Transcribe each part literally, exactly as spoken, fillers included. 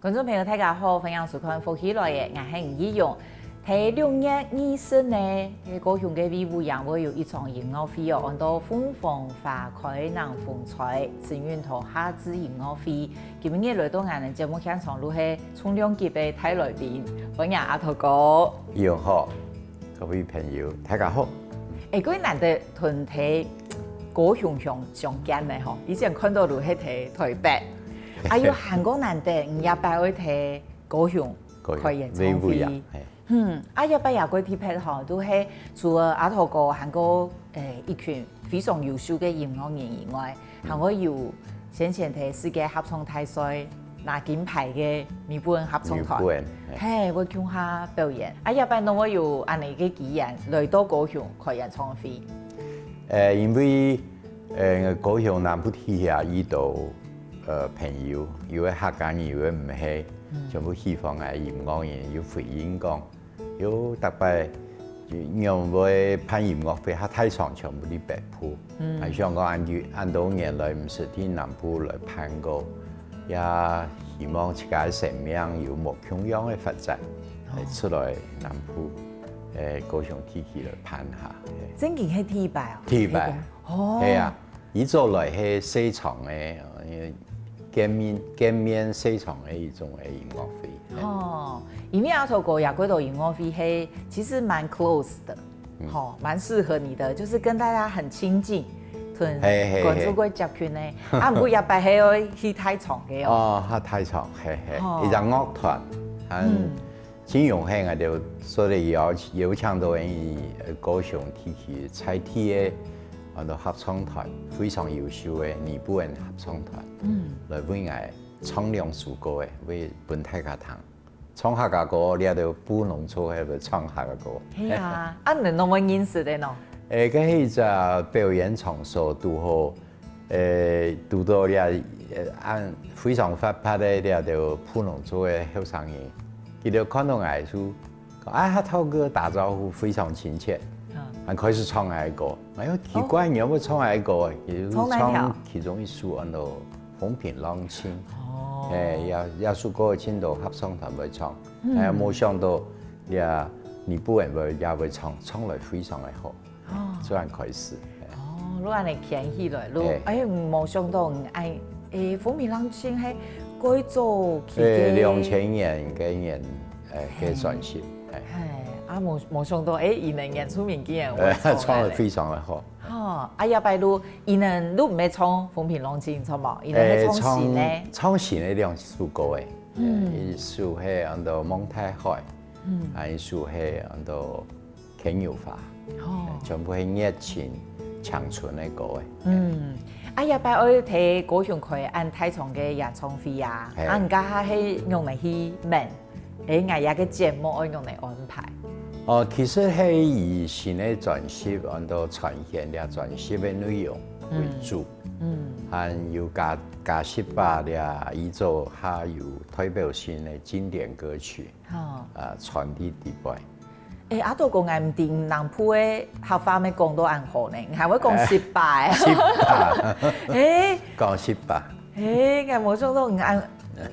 觀眾朋友，大家好，歡迎收看《福氣來了》，𠊎係吳奕蓉。在六月二十呢，高雄个衛武營會有一場音樂會哦，安到鳳凰花開冷風吹，紫雲頭夏至音樂會。今日來到𠊎等節目現場，就係重量級个大來賓，歡迎阿土哥。奕蓉好，各位朋友，大家好。欸，各位難得同在高雄相相見呢吼，以前看到就係在台北，啊又還過難得，你這擺會在高雄開演唱會。衛武營，嘿。嗯，啊這擺也過特別吼，就係除了阿土哥，還過欸一群非常優秀个音樂人以外，還會有先前在世界合唱大賽拿金牌个尼布恩合唱團，尼布恩，嘿。嘿，會共下表演。啊這擺都會有恁呢个機緣來到高雄開演唱會。呃，因為呃高雄南部地區啊，遇到呃朋友，有个客家人，有个毋係，全部喜歡个音樂人，有回應講，有逐擺仰會辦音樂會，較大場全部在北部。嗯，啊想講恁久恁多年來毋識在南部來辦過，也希望自家个生命有無共樣个發展，來出來南部，欸，高雄地區來辦下。嘿。正經係第一擺哦？第一擺。哦。係啊，以早來係細場个，呃，見面見面細場个一種个音樂會。嘿。哦，因為阿土哥也過到音樂會係其實蠻close的，吼，蠻適合你的，就是跟大家很親近，同觀眾過接近呢。啊毋過這擺係愛去大場个哦。哦，較大場，嘿嘿，哦。一隻樂團，嗯。真榮幸啊，就所以邀邀請到𠊎等高雄地區在地个安到合唱團，非常優秀个尼布恩合唱團，嗯，來為𠊎唱兩首歌个，為分大家聽。唱客家歌，這兜布農族个會唱客家歌。係啊，啊你仰會認識个呢？欸，該係一隻表演場所，堵好欸，堵到這，呃，恁非常活潑个這兜布農族个後生人，佢兜看到𠊎就講：「啊，阿土哥！」打招呼非常親切，還開始唱𠊎个歌。哎喲，奇怪，你仰會唱𠊎个歌？佢就唱其中一首安到《風平浪靜》。哦，欸，這這首歌盡多合唱團會唱，哎呀，無想到這尼布恩會也會唱，唱來非常个好。 哦，就恁開始。哦，就恁呢牽起來，就，欸，哎，無想到，哎，欸，《風平浪靜》係蓋早期个。欸，兩千年該年，欸，个專輯，欸。係，啊無無想到，欸，佢等原住民竟然會唱，唱得非常个好。吼，啊這擺就佢等就毋係唱《風平浪靜》，著無？佢等係唱新个。欸，唱唱新个兩首歌，欸，嗯，一首係安到《望大海》，嗯，啊一首係安到 牽牛花，哦，全部係熱情青春个歌欸。嗯，啊這擺愛在高雄開恁大場个演唱會啊，係，啊你這下係仰仔去問？欸，𠊎這个節目愛仰仔安排？哦，其實係以新个專輯安到傳獻這專輯个內容為主，嗯，還有加加十八這以早較有代表性个經典歌曲，吼，啊傳佇底背。 欸，阿土哥，𠊎毋知南部个客話乜講到恁好呢，𠊎還會講十八欸。十八，欸，講十八。欸，𠊎無想到你恁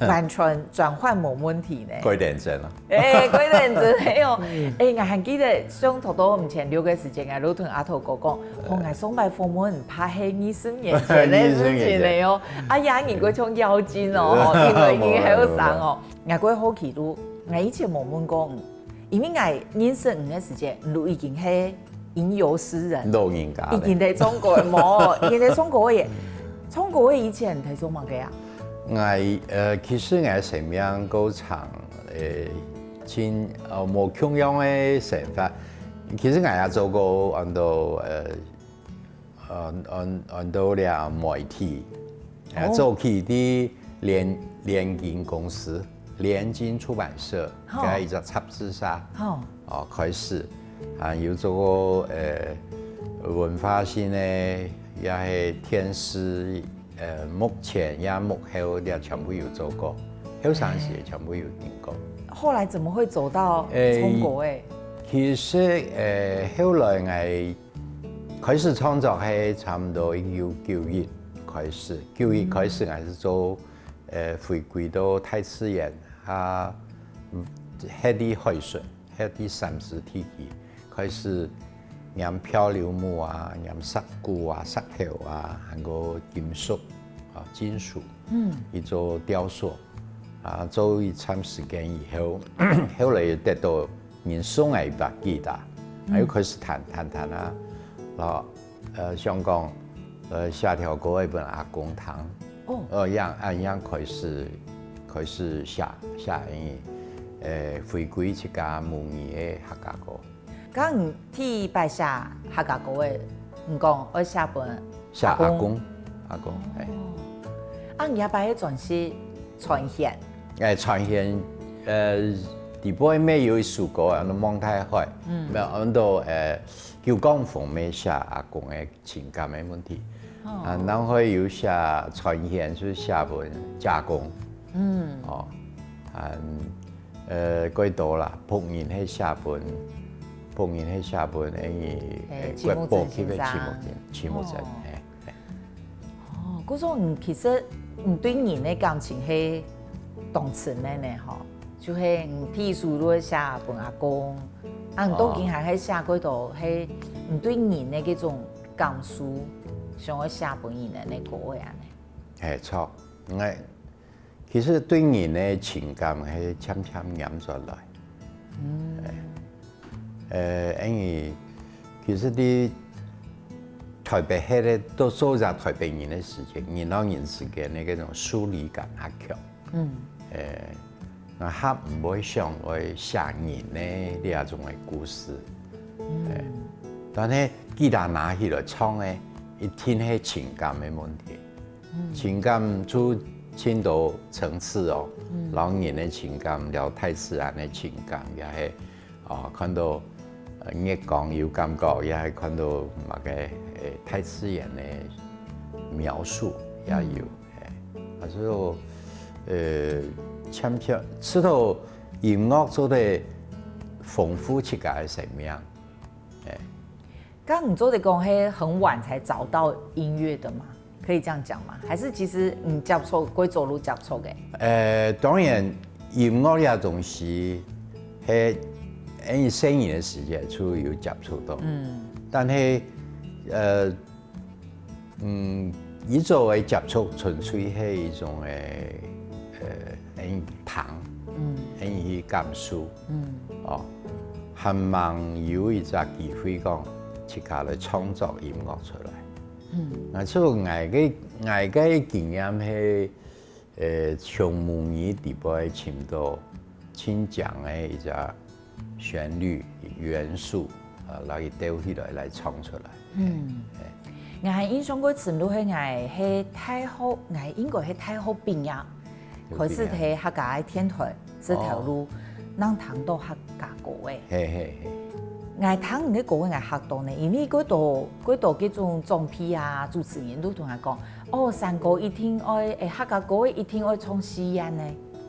完全轉換無問題呢。過一點鐘啊。欸，過一點鐘，哎喲，欸，𠊎還記得上差不多毋前六個時間，𠊎就同阿土哥講，哦，𠊎上擺訪問怕係二十年前个事情了喲。啊，這下你過像要緊哦，因為你後生哦。𠊎過好奇就，𠊎以前無問過你， 因為𠊎認識你个時節，你就已經係吟遊詩人，老人家咧。已經在唱歌，無，已經在唱歌个。唱歌个以前在做麼个啊？𠊎，呃，其實𠊎生命過程，呃，真，呃，無共樣个生活。其實𠊎也做過安到，呃， 呃，安安到這媒體，呃，哦，早期在聯聯經公司、聯經出版社，吼，該一隻雜誌社，吼，哦，開始，啊，有做過，呃，文化性个，也係電視，呃，幕前也幕後，也全部有做過，後生時全部有經過。後來怎麼會走到唱歌欸？其實，呃，後來𠊎 開始創作係差毋多一九九一開始，九一開始𠊎係做，呃，回歸到大自然，啊，歇佇海脣，歇佇三十地區，開始拈漂流木啊，拈石牯啊、石頭啊，還過金屬啊、金屬，嗯，去做雕塑。啊，做一段時間以後，後來又得到人送𠊎一把吉他，啊，又開始彈彈彈啊，然後呃，想講，呃，寫條歌仔分阿公聽。哦，呃，樣恁樣開始開始寫寫，因為，呃，回歸自家母語个客家歌。該你第一擺寫客家歌仔，你講愛寫分寫阿公，阿公，哎。啊，你這擺个專輯傳獻，哎，傳獻，呃，底背尾有一首歌啊，那望大海，嗯，沒有，安到呃，九降風，乜寫阿公个情感个問題。啊，然後有寫傳獻，就寫分姐公。嗯，哦，啊，呃，過多啦，僕人係寫分，僕人係寫分，哎，哎，郭寶去个徐木珍，徐木珍，哦，哎，哎。哦，故所你其實你對人个感情係當深个呢，吼，就係你第一首就寫分阿公，啊，你到今還係寫過多，係你對人个這種感受，想要寫分人个歌个恁呢。嘿，著，𠊎其實對人个情感係漸漸黏轉來。嗯。呃，因為其實你台北歇个都做一隻台北人个時間，人摎人之間个該種疏離感較強。嗯。呃，𠊎較毋會想愛寫人个這種个故事。嗯。呃，但係吉他拿起來唱个，一定係情感个問題。 情感就盡多層次哦，摎人个情感，摎大自然个情感，也係，哦，看到，呃，月光有感覺，也係看到麼个，誒，大自然个描述也有，誒，啊，所以，呃，漸漸，直到音樂做得豐富自家个生命，誒。 該你做得講係很晚才找到音樂的嗎？可以這樣講嗎？還是其實你接觸，過早就接觸个？呃，當然，音樂這東西，係，因為細人个時節就有接觸到。嗯。但係，呃，嗯，以早个接觸純粹係一種个，呃，恁聽，嗯。恁去感受。嗯。哦， 還吂有一隻機會講自家來創作音樂出來。嗯。啊，所以𠊎个，𠊎个經驗係，呃，從母語底背尋到盡靚个一隻旋律、元素，啊，摎佢鬥起來，來創出來。嗯。嘿，嘿。𠊎印象過深就係𠊎係大學，𠊎應該係大學畢業， 開始聽客家个電台，係頭路，正聽到客家歌仔。嘿，嘿，嘿。𠊎聽你个歌仔，𠊎嚇到呢，因為過多，過多該種長輩啊、主持人都同𠊎講，哦，山歌一定愛，誒，客家歌仔一定愛唱四縣呢，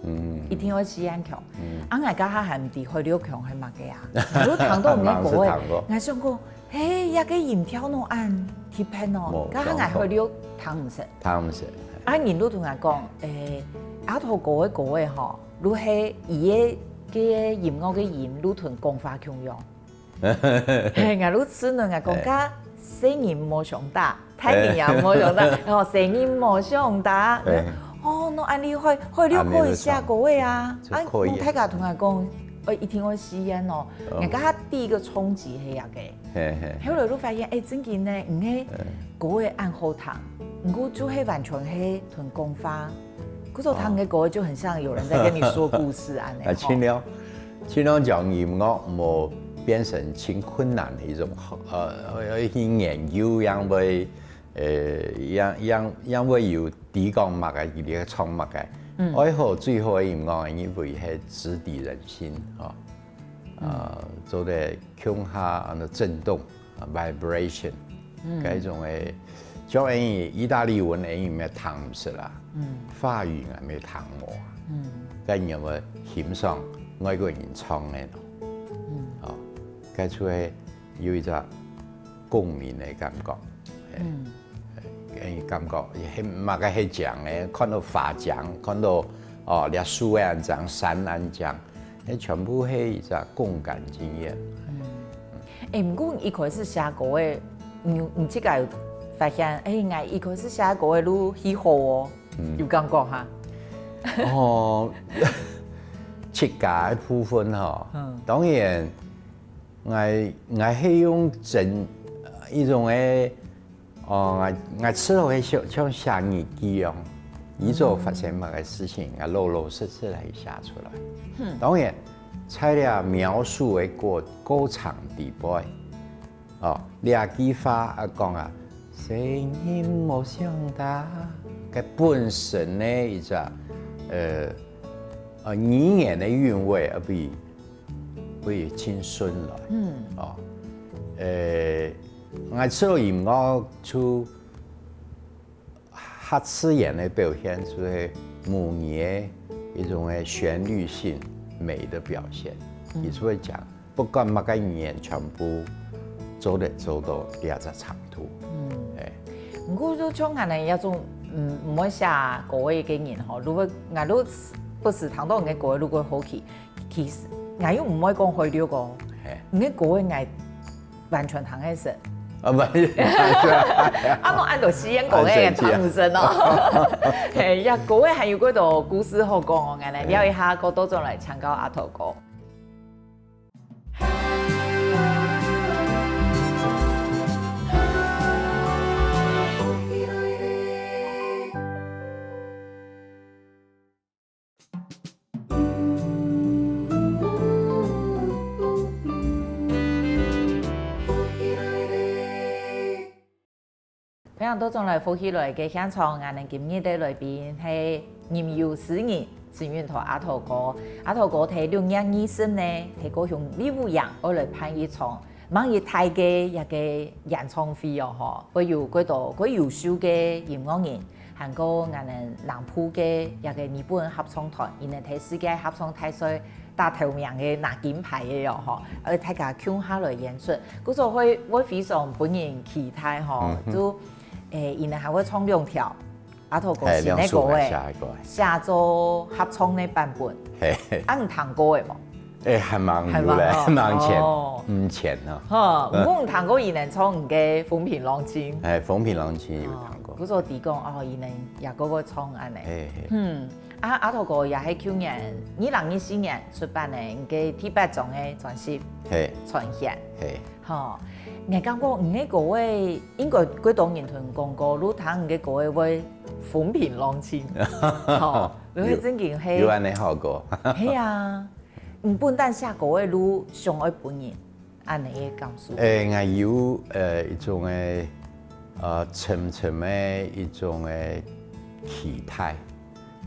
嗯。一定愛四縣腔。嗯。啊，𠊎該下還毋知海陸腔係麼个啊，𠊎就聽到你个歌仔，𠊎想講， 嘿，這个音調哪恁特別哦，無，該下𠊎海陸聽毋識。聽毋識。啊，人就同𠊎講，誒，阿頭哥个歌仔吼，就係佢个，个音樂个音就同講話共樣。嘿，𠊎就試問，𠊎講，該細人無相打，大人也無相打，吼，細人無相打。哦，那恁厲害，海陸可以寫歌仔啊。啊，大家同𠊎講，誒，一定愛四縣哦。𠊎該下第一個衝擊係這个。 嘿，嘿。後來就發現，誒，正經呢，你个歌仔恁好聽，毋過就係完全係同講話，故所聽你个歌仔就很像有人在跟你說故事恁呢，啊，吼。盡量，盡量將音樂莫變成盡困難个一種，呃，去研究，因為，呃，因，因，因為有知講麼个，佢个唱麼个，嗯。愛好最好个音樂，因為係直抵人心，吼。 啊，做得共下恁樣震動，啊，vibration，該種个，像恁樣意大利文恁樣乜聽毋識啦，法語𠊎乜聽無啊，該因為欣賞外國人唱个咯，哦，該就會有一隻共鳴个感覺，嘿，嘿，誒，感覺係麼个係靚个，看到花靚，看到哦，這樹仔恁靚，山恁靚，誒，全部係一隻共感經驗。嗯。誒，毋過一開始寫歌个，你你自家有發現，誒，𠊎一開始寫歌个路係好哦，嗯。有感覺哈？哦，自家个部分吼，嗯。當然，𠊎𠊎係用真一種个 哦，𠊎𠊎試著係像像寫日記樣，以早發生麼个事情，𠊎老老實實來寫出來。當然，在這描述个過過程底背，哦，這句話啊講啊，細人無想大，个本身呢一隻，呃呃語言个韻味，啊比會盡順來。嗯，哦，呃，𠊎做音樂就 較自然个表現，就係母語个一種个旋律性美的表現。佢就會講，不管麼个語言，全部做得做到這隻程度。嗯，誒，毋過就像𠊎等這種，嗯，毋會寫歌个一個人吼，如果𠊎都不時聽到你个歌，如果好奇，其實𠊎又毋會講海陸歌，你个歌个𠊎 完全聽得識。啊，毋係，啊，我恁多時間講个聽毋識哦。嘿，呀，各位還有幾多故事好講哦，𠊎來聊一下，過多種來請教阿頭哥。 歡迎倒轉來福氣來个現場，𠊎等今日个來賓係吟遊詩人徐運頭阿頭哥。阿頭哥在六月二十呢，在高雄李武營愛來辦一場 吂一大个一個演唱會哦吼，會有幾多幾優秀个音樂人，還過𠊎等南部个一個日本合唱團，佢等在世界合唱大賽打頭名个拿金牌个哦吼，呃，大家共下來演出，故所會會非常分人期待吼，嗯哼。就，誒，佢等還會唱兩條 阿頭哥新个歌誒，嘿，兩首來寫个歌。寫做合唱个版本。嘿，嘿。啊，你聽過誒無？誒，還吂有咧，還吂哦。還吂前，哦。嗯，前啊。吼，嗯。毋過你聽過佢等唱你个《風平浪靜》？誒，《風平浪靜》有聽過。哦，故所知講，哦，佢等也過過唱恁呢。嘿，嘿。嗯，啊，阿頭哥也係舊年二零二四年出版个你个第八張个專輯，嘿。《傳絃》。嘿。 吼，𠊎感覺你个歌誒，應該幾多人同你講過，你聽你个歌誒會風平浪靜。吼，因為正經係有，有恁呢效果。係啊，你本旦寫歌誒，你想愛分人恁呢个感受。誒，𠊎有，呃，一種誒，呃，深深个一種誒期待。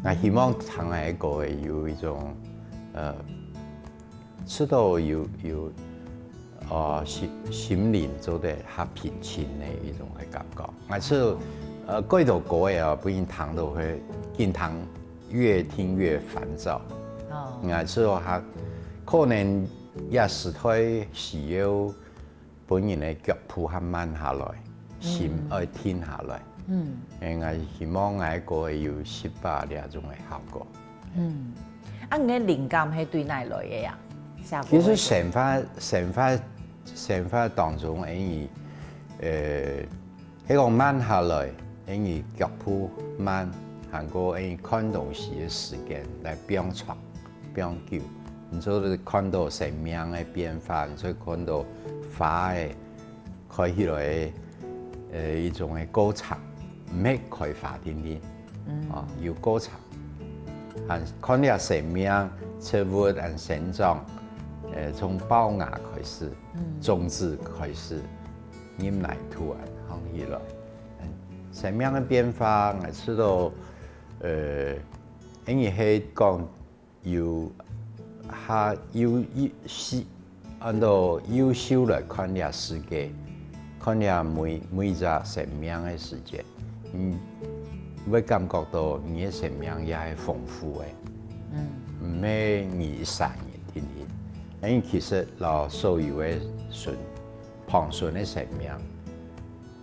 𠊎希望聽𠊎个歌誒，有一種，呃， 試著有，有，呃，心，心靈做得較平靜个一種个感覺。𠊎試著，呃，幾多歌仔啊，分人聽著會緊聽，越聽越煩躁。哦。𠊎試著較，可能這時代需要 分人个腳步較慢下來，心愛定下來。嗯。嗯。誒，𠊎希望𠊎个歌會有適合這種个效果。嗯。啊，你个靈感係對哪來个呀？寫歌个時候。其實生活，生活，生活當中，誒，呃，係講慢下來，誒，腳步慢，還過誒，看東西个時間來放長。 放久，你就會看著生命个變化，你就會看著花仔開起來个，呃，一種个過程，毋係開花定定，嗯。哦，有過程。還看這生命、植物恁生長，呃，從爆芽開始，嗯。種子開始，入泥土恁行起來。嗯，生命个變化，𠊎試著，呃，因為係講 有較優，優，是，安到優秀來看這世界，看這每，每隻生命个時節，嗯，會感覺著你个生命也係豐富个。嗯。毋係你一儕人定定。因為其實摎所有个脣，旁脣个生命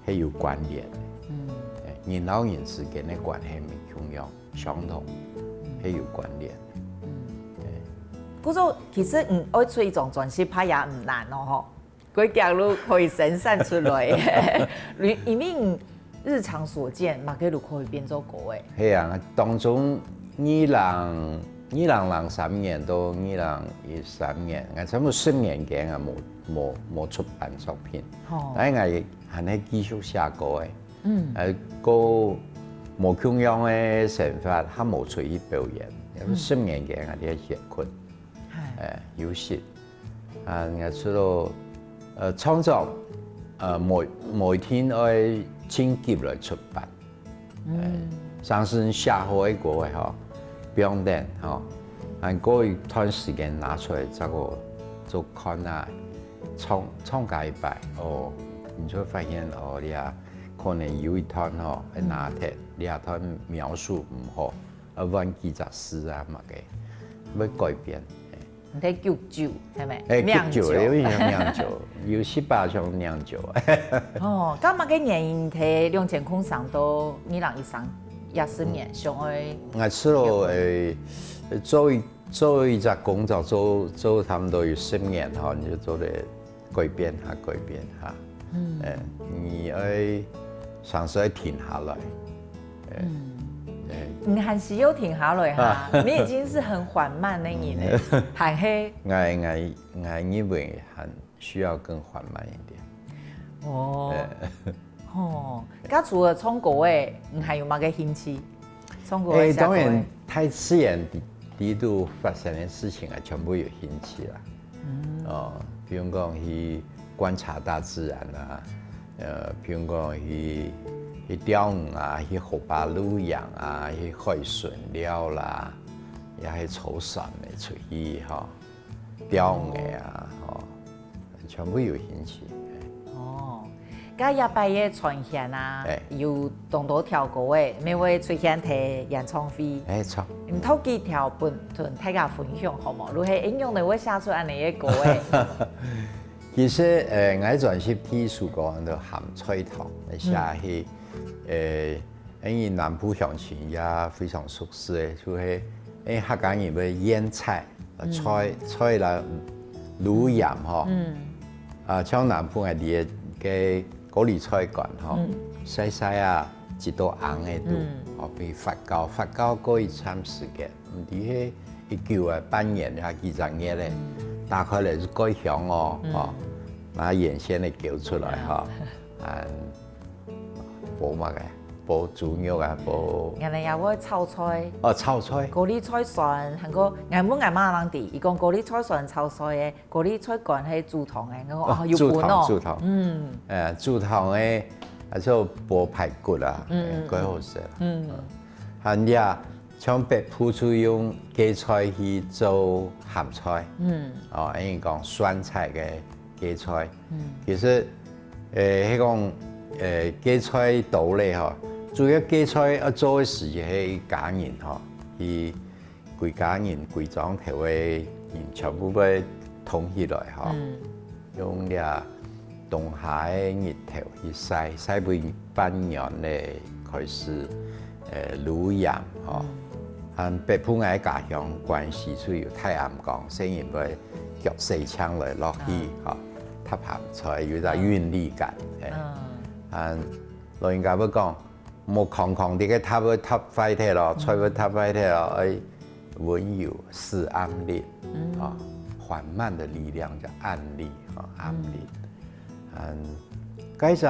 係有關聯个。嗯。人摎人之間个關係毋共樣，相同，係有關聯。嗯。故所其實你愛出一張專輯，怕也毋難哦，吼。 該條路可以生產出來。因為日常所見，麼个都可以變做歌誒。係啊，當中二零二零零三年到二零一三年，𠊎差不多十年間啊，無無無出版作品。吼。但係𠊎還係繼續寫歌誒。嗯。誒，過無共樣个生活，還無出去表演，十年間啊，在歇睏。 誒，休息。啊，𠊎除了，呃，創作，呃，無無一定愛盡急來出版。誒，常時寫好个歌仔吼，放等吼，啊，過一段時間拿出來再過做看啊，唱唱過一擺，哦，你就會發現哦，你啊，可能有一段吼，會拿忒，你啊段描述毋好，啊，換幾隻字啊麼个，會改變。誒。 你在急救，係無？誒，急救，釀酒。有影釀酒，有十八種釀酒。哦，該麼个原因，在兩千空三到二零一三，也十年，想愛，𠊎試了，誒，做一做一隻工作，做做差不多有十年吼，你就做得改變下，改變下。嗯。誒，你愛常時愛停下來。誒，嗯。誒。你還需要停下來哈，啊。你已經是很緩慢的人了，嗯。還係。𠊎𠊎 𠊎認為還需要更緩慢一點。哦，吼，該除了唱歌誒，你還有麼个興趣？唱歌誒，當然，大自然裡裡肚發生个事情啊，全部有興趣啦。哦，比如講去觀察大自然啊，呃，比如講去去釣魚啊，去河壩露營啊，去海脣尞啦，也去坐船个出去吼。 釣魚个啊，吼，全部有興趣。哦，該這擺个傳絃啊，有當多條歌誒，乜會出現在演唱會。誒，著。你頭幾條分同大家分享好無？就係仰般會寫出恁樣个歌誒？其實，誒，𠊎專輯第一首歌安到鹹菜糖，寫去，誒， 因為南部鄉親也非常熟識个，就係，因為客家人會醃菜，菜菜啦，滷鹽吼，啊，像南部𠊎俚个高麗菜乾吼，曬曬啊，擠到罌个肚，哦，分發酵，發酵過一段時間，毋知係一久啊，半年啊，幾隻月咧，打開來就蓋香哦，哦，拿原先个攪出來吼，啊， 煲麼个？煲豬肉啊，煲。𠊎等也會炒菜。哦，炒菜。高麗菜酸，還過𠊎問𠊎媽人知，佢講高麗菜酸炒菜个，高麗菜乾係煮湯个，𠊎講，哦，哦，有分哦。煮湯，煮湯。嗯。誒，煮湯个，還係有煲排骨啊，嗯，嗯，蓋好食啦。嗯。嗯。還有啊，像北部就用芥菜去做鹹菜。嗯。哦，因為講酸菜个 芥菜。其實，誒，係講，誒，芥菜刀咧吼，主要芥菜愛做个時節係一家人吼，佢歸家人歸莊頭个人全部會通起來吼，用這冬下个日頭去曬，曬分半年咧開始，誒，滷鹽吼。 和北部𠊎家鄉關係就有大湄江，細人會腳洗淨來落去，吼，踏鹹菜，有一隻韻律感，嘿。啊，老人家會講，莫空空个踏會踏壞忒咯，菜會踏壞忒咯，愛溫柔，使湄力，啊，緩慢的力量叫湄力，啊，湄力。嗯，該隻，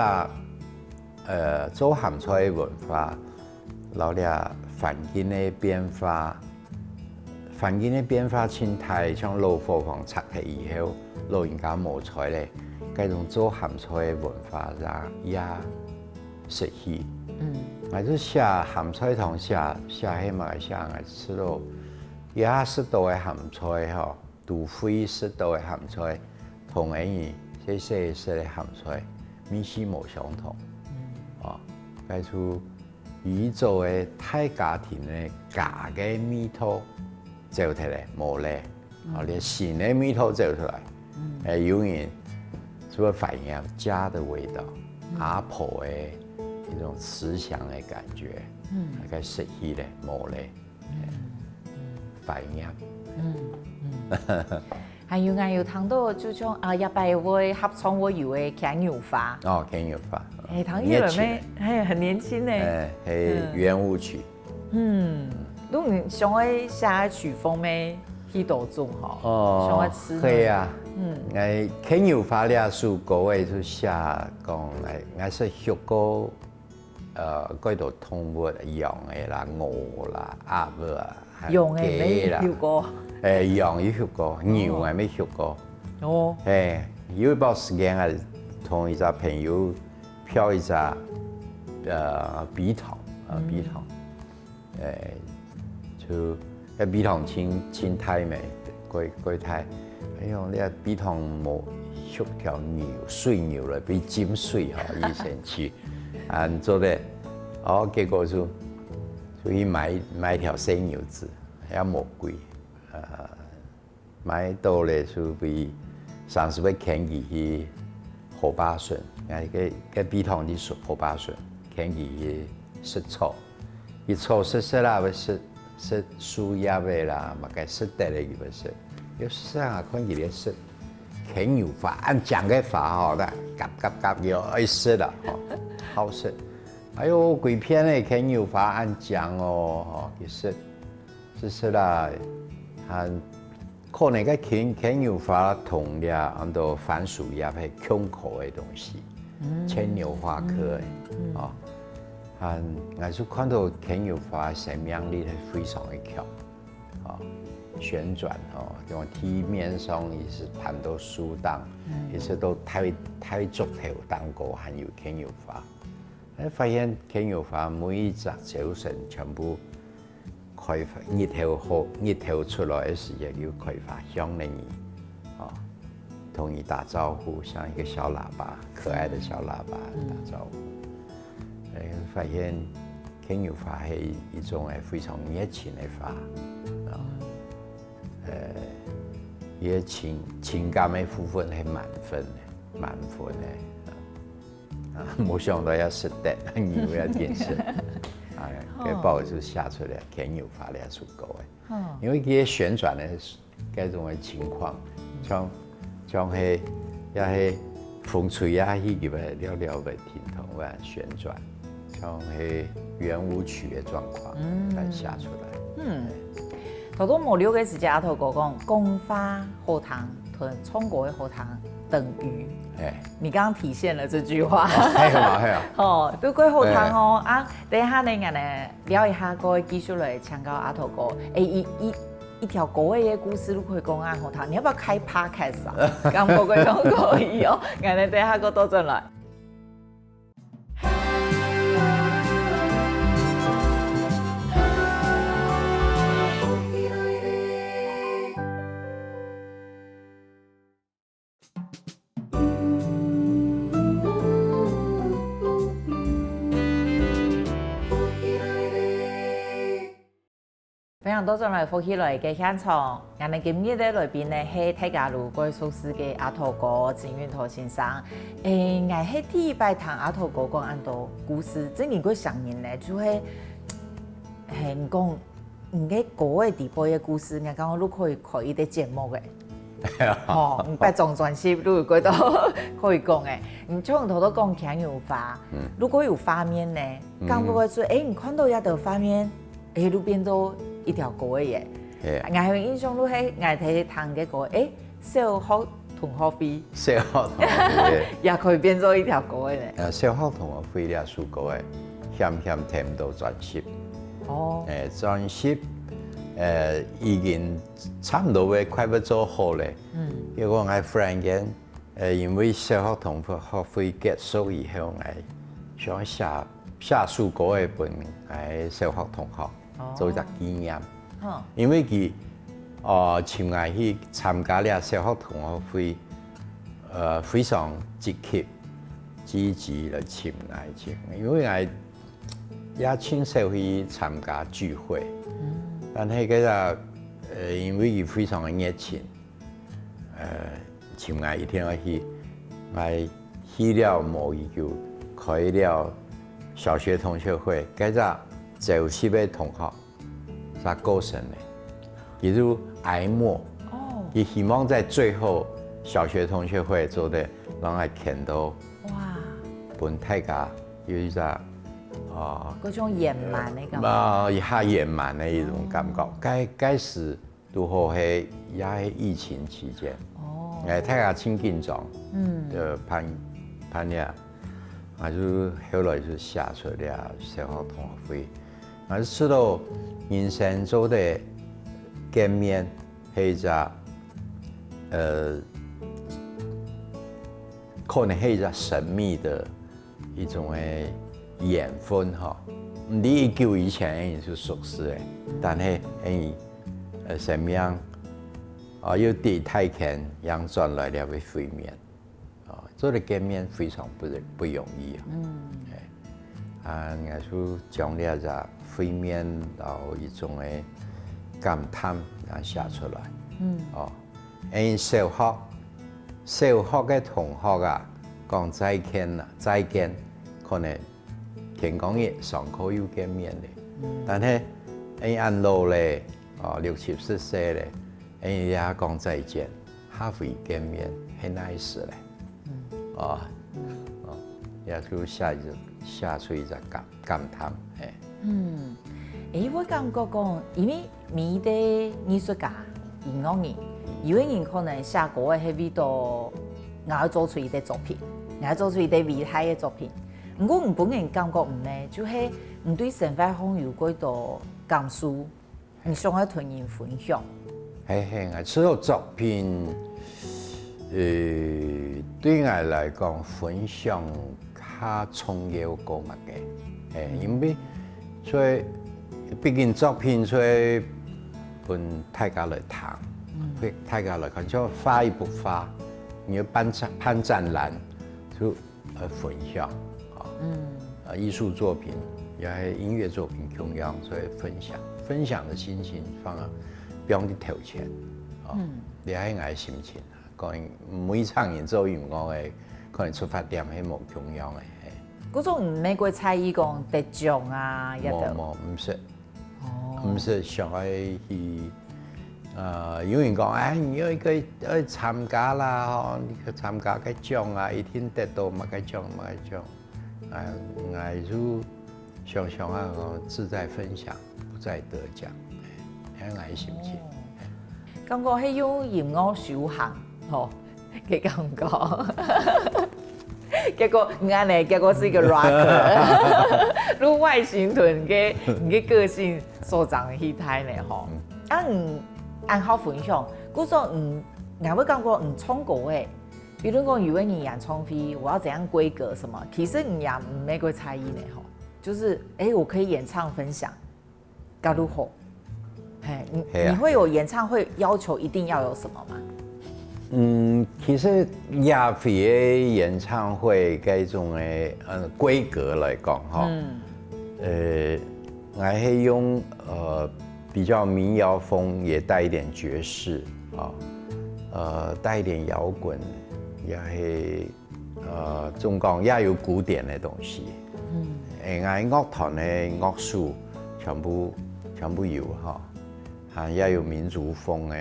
呃，做鹹菜个文化， 摎這環境个變化，環境个變化盡大，像老伙房拆忒以後，老人家無菜咧，該種做鹹菜个文化也也失去。嗯，𠊎就寫鹹菜同寫寫係麼个寫𠊎試著，這下食著个鹹菜吼， 都會食著个鹹菜，同𠊎細細食个鹹菜，味緒無相同。哦，該就以前个大家庭个家个味道走忒咧，無咧。哦，連新个味道走出來。誒，有人就會懷念家的味道，阿婆个一種慈祥个感覺，嗯，該失去咧，無咧，懷念。嗯，還有𠊎有聽到，就像啊，這擺會合唱會有个牽牛花。哦，牽牛花，係，聽起來咩，熱情个。係，很年輕呢。欸，係圓舞曲。嗯，你想愛寫个曲風咩？去多種吼，哦，想愛試。係啊，嗯，𠊎牽牛花這首歌个就寫講，𠊎𠊎識學過，呃，幾多動物，羊个啦、鵝啦、鴨啦，還有雞啦。羊个你有學過？欸，羊有學過，牛𠊎乜學過。哦，欸，有一段時間啊，同一隻朋友 標一隻，呃，陂塘，呃，陂塘，欸，就該陂塘盡盡大咩，幾幾大，哎喲，這陂塘無畜條牛，水牛了，分佢浸水吼，以前去，恁做得，哦，結果就就去買買條細牛仔，也無幾，呃， 買到咧就分常時會牽佢去河壩脣，𠊎該該陂塘就係河壩脣，牽佢去食草。佢草食食啊，會食食樹葉个啦，麼个食得个佢會食。有時啊，看佢咧食牽牛花，恁靚个花吼，該夾夾夾又愛食啦，吼，好食。哎喲，歸片个牽牛花恁靚哦，吼，佢食 食食啊，還可能該牽牽牛花同這安到番薯葉係共科个東西，牽牛花科个，哦，還𠊎就看到牽牛花生命力係非常个強，哦，旋轉哦，用地面上一直盤到樹頂，一直到大大竹頭頂高還有牽牛花，哎，發現牽牛花每一隻朝晨全部 開花，日頭好，日頭出來个時節有開花香个呢，哦，同你打招呼，像一個小喇叭，可愛的小喇叭打招呼。哎，發現牽牛花係一種哎非常熱情个花，啊，呃，佢个情情感个部分係滿分个，滿分个。 啊，無想到也食得，牛也真食。啊，該包就寫出來，牽牛花這首歌个。因為佢个旋轉个該種个情況，像像係也係風吹啊，佢个了了个停動，會旋轉，像係圓舞曲个狀況，來寫出來。嗯，頭頭無錄个時節，阿頭哥講，講話好聽，同唱歌个好聽，等於。哎， 你剛剛體現了這句話。係啊，係啊。哦，都幾好聽哦。啊，等一下呢，𠊎呢聊一下，各位繼續來請教阿頭哥。哎，一一一條歌个故事，都可以講啊，好聽。你要不要開podcast啊？剛剛哥哥講可以哦，𠊎呢等一下過倒轉來。 歡迎倒轉來福氣來个現場，𠊎等今日个來賓呢係大家都蓋熟識个阿頭哥，陳運頭先生。誒，𠊎係第一擺聽阿頭哥講恁多故事，真經過想念呢，就係，係，你講 你个歌个底背个故事，𠊎感覺都可以開一個節目个。吼，你八張專輯都有幾多可以講个。你像頭頭講牽牛花，如果有畫面呢，敢會會出，誒，你看到這兜畫面，誒，都變做一條歌个耶。係啊。𠊎還有印象，都係𠊎在聽个歌，誒， 小學同學會。小學同學會。也可以變做一條歌个呢。呃，小學同學會這首歌个，險險提毋到專輯。哦。誒，專輯，呃，已經差毋多會快要做好咧。嗯。結果𠊎忽然間，呃，因為小學同學會結束以後，𠊎想寫寫首歌个分𠊎小學同學。 做一隻紀念。因為佢，呃，尋𠊎去參加這小學同學會，呃，非常積極、積極來尋𠊎去，因為𠊎也盡少去參加聚會。但係該隻，呃，因為佢非常个熱情， 呃，尋𠊎一定愛去，𠊎去了無幾久，開了小學同學會，該隻走失个同學，佢過身了，佢就哀莫。哦。佢希望在最後小學同學會做得讓佢看到，哇，分大家有一隻，啊，嗰種圓滿个感覺。啊，一下圓滿个一種感覺。該，該時 拄好係，也係疫情期間。哦。哎，大家盡緊張，嗯。就辦，辦理啊，啊，就後來就寫出了小學同學會，啊，就知道人生做得見面，係一隻，呃，可能係一隻神秘个一種个緣分吼。毋知幾久以前，𠊎就熟識个，但係，𠊎，呃，生命，啊，又對大坑樣轉來這位會面，啊，做得見面非常不，不容易啊。嗯。哎，啊，𠊎就將這隻會面，然後一種个感嘆，啊，寫出來。嗯。哦，𠊎小學，小學个同學啊，講再見啊，再見，可能天光日上課又見面了。嗯。但係，𠊎恁老了，哦，六七十歲了，𠊎也講再見，下回見面，係哪時了？嗯。哦，嗯。哦，也就寫一隻，寫出一隻感，感嘆，嘿。嗯，誒，𠊎感覺講，因為每一個藝術家、音樂人，有个人可能寫歌个係為到𠊎愛做出一個作品，𠊎愛做出一個偉大个作品。毋過，你分人感覺毋係，就係你對生活上有幾多感受，你想愛同人分享。嘿嘿，𠊎除了作品，呃，對𠊎來講，分享較重要過麼个。嘿，因為所以，畢竟作品所以分大家來聽，嗯。分大家來看，像畫一幅畫，你要辦展，辦展覽，就 呃，分享，啊，嗯。呃，藝術作品，也係音樂作品共樣，所以分享，分享的心情放啊，放在頭前，啊，嗯。這係𠊎个心情啊。可能每一場演奏音樂个，可能出發點係無共樣个，嘿。故所你毋係過在意講得獎啊，也得。無，無，毋係。 哦。毋係想愛去，呃，有人講，哎，你愛去，愛參加啦，吼，你去參加个獎啊，一定得到麼个獎，麼个獎。哎，𠊎就想想啊，講志在分享，不在得獎，哎，恁樣个心情。哦。感覺係用音樂修行，吼。 个感覺。結果，你恁呢，結果係一個rocker。你外形同你个，你个個性所長去大呢，吼。嗯。啊，你恁好分享，故所，嗯，𠊎會感覺，嗯，唱歌誒，比如講有个人演唱會，我要怎樣規格什麼，其實你也毋係過在意呢，吼。就是，誒，我可以演唱分享， 該如何？嘿，你，係啊。你會有演唱會要求一定要有什麼嗎？嗯，其實亞非个演唱會該種个，呃，規格來講，哈，嗯。呃，𠊎係用，呃，比較民謠風，也帶一點爵士，啊，呃，帶一點搖滾，也係 呃，總講也有古典个東西。嗯。誒，𠊎樂團个樂手全部，全部有吼，還也有民族風个，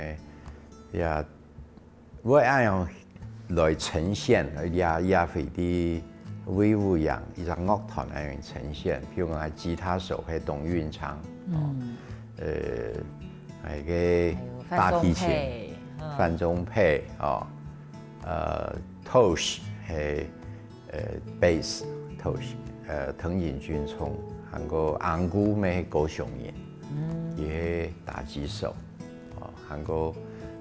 也會恁樣來呈現，也，也會在衛武營一隻樂團來呈現，譬如講吉他手係董運昌，哦，嗯。呃，那個還有范仲佩，大提琴，嗯。范仲佩，哦， 呃，Tosh係，呃，bass，Tosh，呃，藤井俊聰，還過紅姑乜係高雄人，嗯。佢係打擊手，哦，還過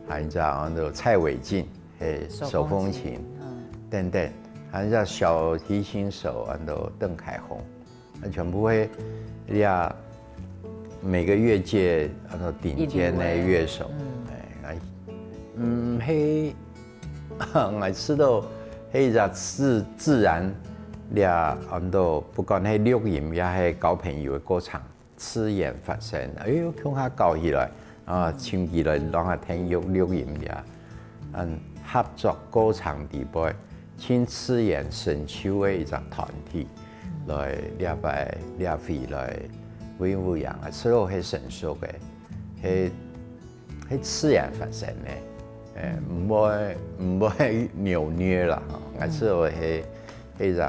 還有一隻安到蔡偉晉係手風琴，手風琴，嗯。等等，還有一隻小提琴手安到鄧凱宏。 啊，全部係這每個樂界，啊，頂尖个樂手。一流个，嗯。哎，哎，嗯，係，𠊎試著係一隻自，自然，這安到不管係錄音也係交朋友个過程，自然發生。哎喲，共下搞起來，啊，嗯。請佢來讓下聽錄，錄音這。 嗯，合作過程裡背，盡自然成就个一隻團體。嗯。來這擺這回來維吾爾，啊，自家係成熟个，係係自然發生个，誒，毋會毋會扭捏啦，吼，啊，自家係係一隻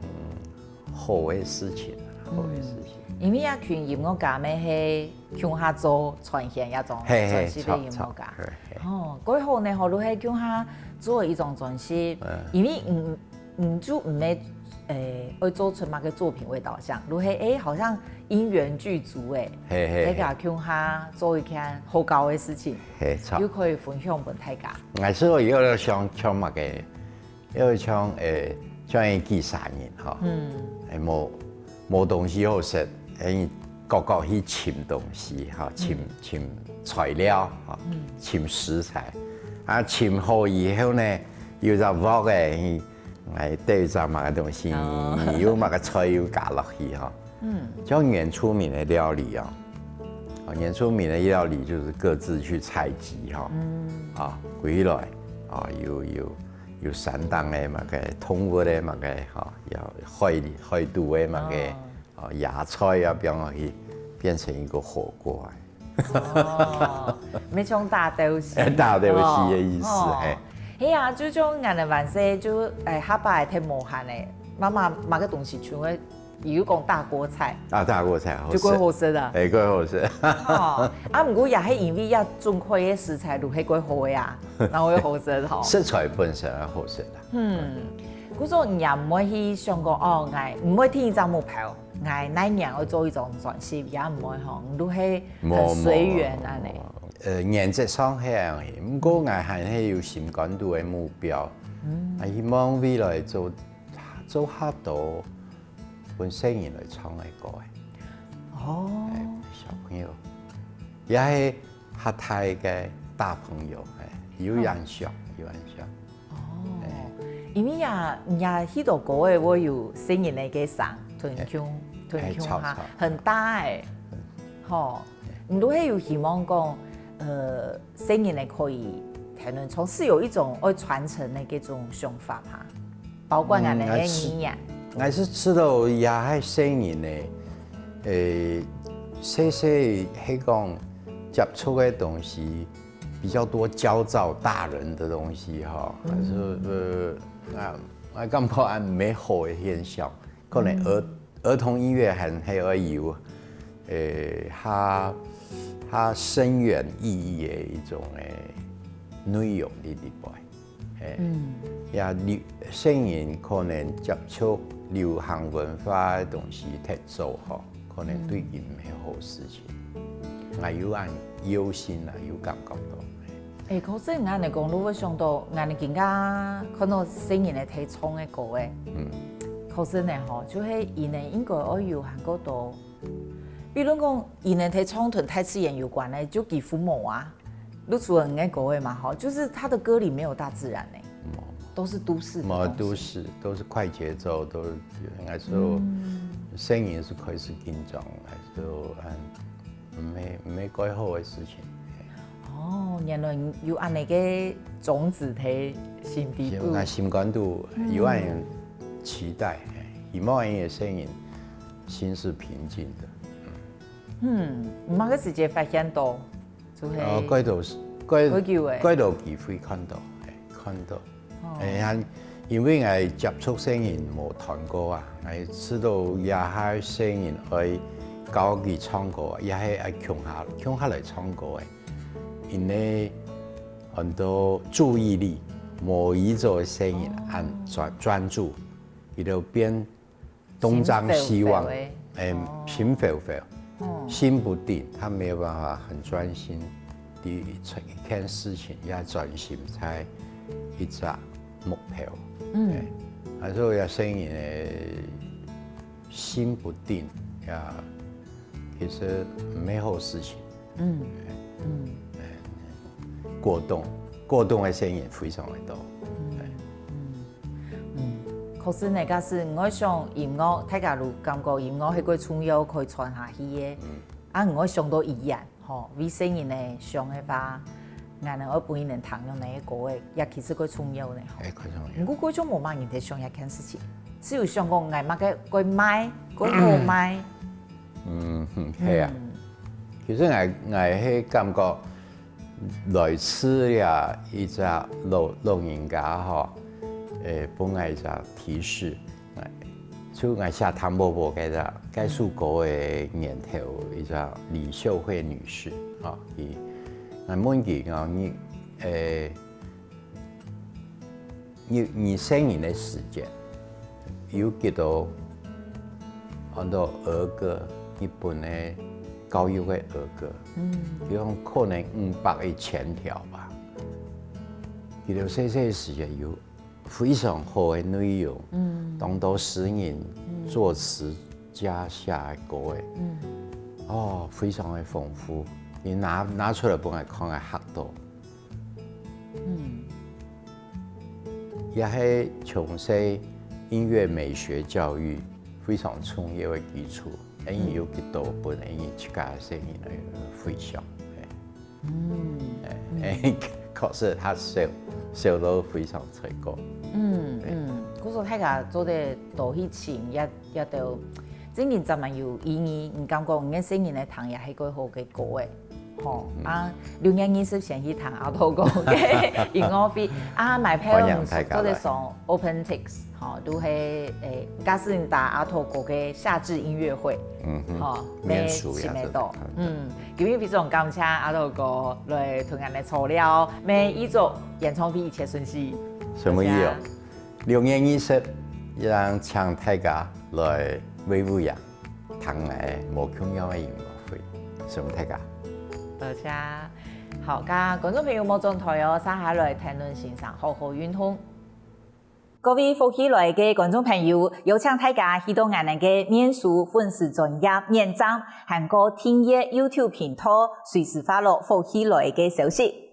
嗯好个事情，好个事情。因為這群音樂家乜係共下做傳絃這種專輯个音樂家。哦，蓋好呢，吼，就係共下做一種專輯，因為嗯。嗯，就毋係誒愛做出麼个作品為導向，就係誒好像因緣具足誒，嘿嘿，大家共下做一件好搞个事情，嘿，著。又可以分享分大家。𠊎係有像像麼个，有像誒像一幾儕人吼，嗯，誒無無東西好食，誒各各去尋東西吼，尋尋材料吼，尋食材，啊尋好以後呢，有隻鑊誒。 來，對，有麼个東西，有麼个材料加落去吼。嗯，像原住民个料理哦，啊，原住民个料理就係各自去採集吼，啊，歸來，啊，有有有山頂个麼个動物个麼个吼，有海海肚个麼个，哦，野菜啊，放落去，變成一個火鍋。 哦，乜像打鬥敘，打鬥敘个意思，哦，嘿。係啊，就像𠊎等還細就誒下擺忒無閒誒，媽媽買个東西全會，比如講大鍋菜，啊，大鍋菜好食，就蓋好食啊。誒，蓋好食。哦，啊，毋過也係因為也準備个食材就係蓋好个啊，然後又好食吼。食材本身也好食啦。嗯，故所你也毋會去想講哦，𠊎毋會定一隻目標，𠊎哪年愛做一種轉型，也毋會吼，你都係很隨緣恁呢。呃，原則上係恁樣，毋過𠊎還係有心肝肚个目標，嗯，啊，希望未來做做較多分細人來唱个歌个。哦，小朋友，也係較大个大朋友，誒，有影響，有影響。哦，因為呀，你呀，許多歌誒，會有細人个个聲，同共同共下，很大誒，吼，你都會有希望講，呃，細人个可以聽人唱，是有一種愛傳承个這種想法哈，包括恁呢个語言。𠊎係知道也係細人个，誒，細細係講接觸个東西。 比較多焦躁大人的東西哈，還是呃啊，啊，感覺還蠻好的現象。可能兒兒童音樂還還有呃，它它深遠意義的一種誒內容的裡背，誒，嗯，呀，你細人可能接觸流行文化的東西太早哈。 可能對佢毋係好事情。𠊎有恁憂心啊，有感覺到。誒，可是你恁樣講，如果想到𠊎今下看到細人仔在唱个歌誒，嗯，可是呢吼，就係佢呢應該愛有還過多，比如講佢呢在唱同大自然有關个，就幾乎無啊。 露出很愛國味嘛，哈，就是他的歌裡沒有大自然呢，都是都市的東西。都市都是快節奏，都是應該說，聲音是開始緊張，還是嗯，沒沒蓋好的事情。哦，原來有恁樣个種子在心底肚。那心肝肚有恁期待，希望佢个聲音心是平靜的。嗯，麼个時節發現到？ 就係哦，蓋多蓋蓋久誒，蓋多機會看到，誒，看到，誒，因為𠊎接觸聲音無斷過啊，𠊎知道這下聲音愛教佢唱歌，也係愛共下共下來唱歌誒，因為很多注意力無一種聲音恁專專注，佢就變 東張西望，哎，心浮浮，心不定，他沒有辦法很專心地一一件事情，要專心在一隻目標。嗯，啊，所以要聲音呢，心不定，呀，其實沒好事情。嗯嗯，過動，過動的聲音非常的多。 嗯，可是呢，假使你愛想音樂，大家都感覺音樂係蓋重要，可以傳下去个。啊，你愛想到語言，吼，為細人仔想个話，𠊎等愛分佢等聽用哪个歌个，也其實蓋重要呢，吼。哎，蓋重要。毋過蓋種無麼人在想這件事情。係有想講𠊎麼个會賣，會好賣。嗯，係啊。其實𠊎𠊎係感覺來自這一隻老老人家吼，誒，分𠊎一隻提示，就𠊎寫《貪寶寶》該隻該首歌个源頭一隻李秀慧女士啊，佢，𠊎問佢講你，誒。 你你細人个時節，有幾多安到兒歌，日本个教育个兒歌，嗯，比方可能五百一千條吧。佢兜細細个時節有非常好个內容，嗯，當多詩人、作詞家寫个歌个，嗯，哦，非常个豐富。你拿拿出來分𠊎看，𠊎嚇到。 也係從細音樂美學教育非常重要个基礎，恁樣有幾多分恁樣自家个細人來分享。嗯，確實佢寫寫到非常成功。嗯嗯，故所大家做得多去尋，也也都真正正蠻有意義。你感覺你个細人來聽也係蓋好个歌誒。 吼，啊，六月二十先去聽阿土哥个音樂會，啊，買票做得上OpenTix，吼，都係誒，假使你打阿土哥个夏至音樂會，嗯吼，免輸也尋得到。嗯，今日非常感謝阿土哥來同𠊎等坐尞，每一組演唱會一切順序。什麼意思？六月二十，讓請大家來維吾爾。 聽个無共樣个音樂會，承蒙大家。多謝。好，該觀眾朋友莫轉台哦，接下來談論欣賞好好運動。各位福氣來个觀眾朋友，邀請大家去到𠊎等个面書粉絲專頁點讚，還過訂閱YouTube頻道，隨時follow福氣來个消息。